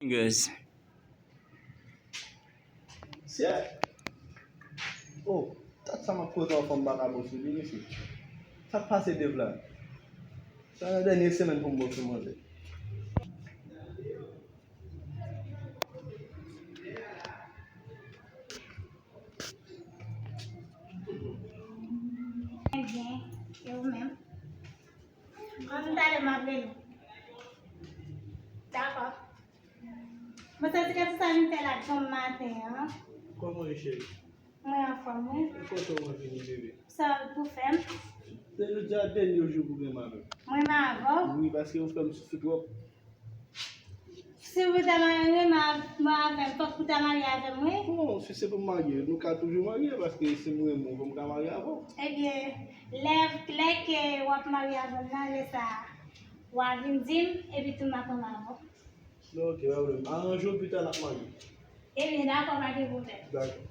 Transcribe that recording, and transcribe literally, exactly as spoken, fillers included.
Girls. Sye. Oh, dat sa m ap koze yon fanm vakabon sou li, mesye. Sa k pase Dave la? Sa nan dènye semèn pou m bon sou manzè. Byen, e ou menm? An, talè m ap rele w. Dakò. Mwen santi ke se sa vin fè la bon maten an. Kòman w ye, cheri? Mwen anfòm, wi. Mwen kontan wè w vini, bebe. Sa w pou fè m? Se jodi a dènye jou pou w renmen avè m. Mwen renmen avè w? Wi, paske ou fè m soufri twòp. Si ou ta renmen avè m, fòk ou ta marye avè m, wi. Bon, si se pou m marye, nou ka toujou marye, paske si m renmen w, fò m ka marye avè w. Ebyen, lè, lè ke w ap marye avè m nan, lè sa a, w a vin di m, epi tou m ap renmen avè w. Non, ok, pa pwoblèm. Aranje w, pita n ap marye. Ebyen, dakò, pa gen pwoblèm. Dakò.